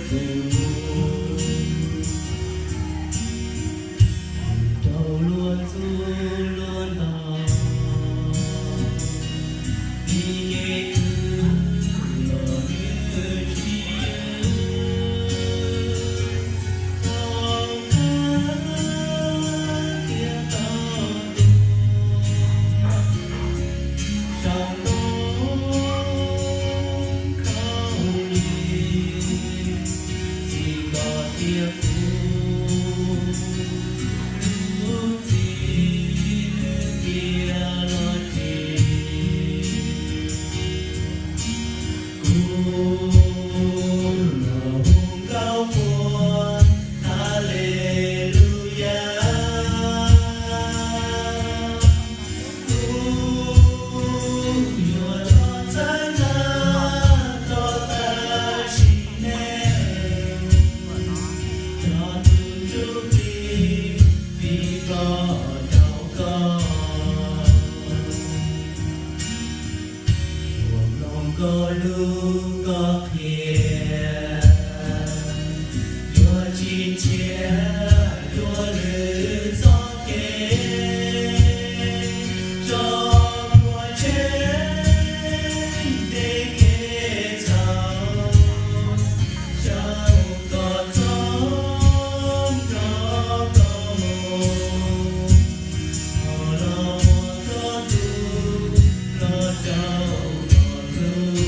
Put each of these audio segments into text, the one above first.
Kuv rau luag txuj luag ntau, ib yam li los nws tsis yog, tau kab thiab tau tuag saum ntoo khaub lig, txij koj thiab kuv lub txim tiag los ces kuv los hu nkauj quaj Haleluyas. Kuv yuav los txhawb nqa koj tam sim neej, txog tus ntsuj plig, vim koj rau koj ua mloog koj lus koj qhia, yuav tsis nrhiav dua lwm txoj kev, tso puag tsheb nte kev txhaum, xyaum koj txoj nrog koj mus, ho los muaj koj tus hlob rau koj hlub.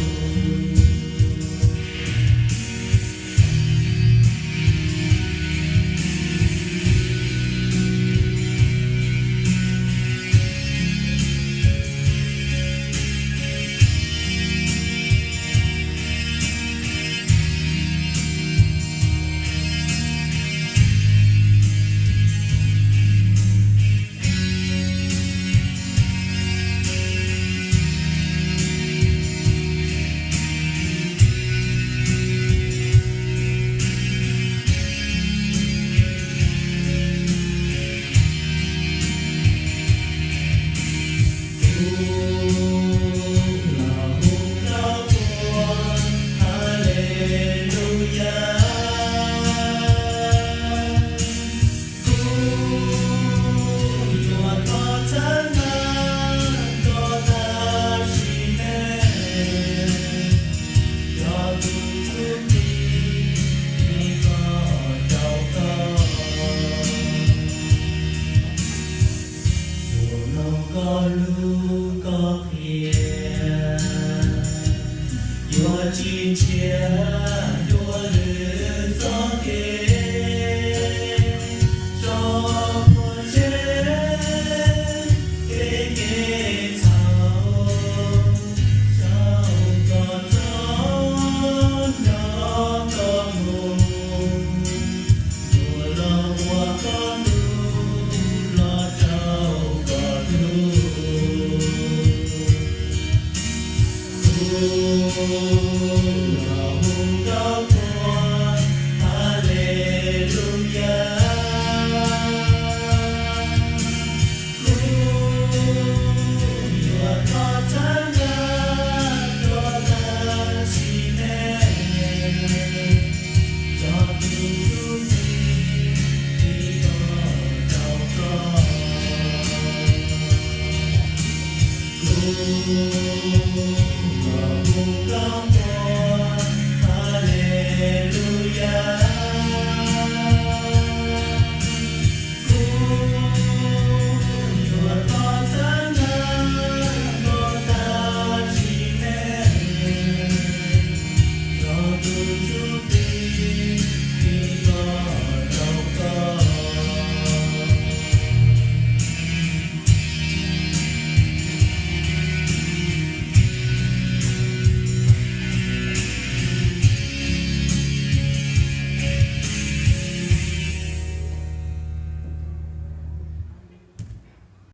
Kuv los hu nkauj quaj Haleluyas. Kuv yuav los txhawb nqa koj tam sim neej, yog tus ntsuj plig, vim koj rau koj ua mloog koj lus koj qhia, yuav tsis nrhiav dua lwm txoj kev,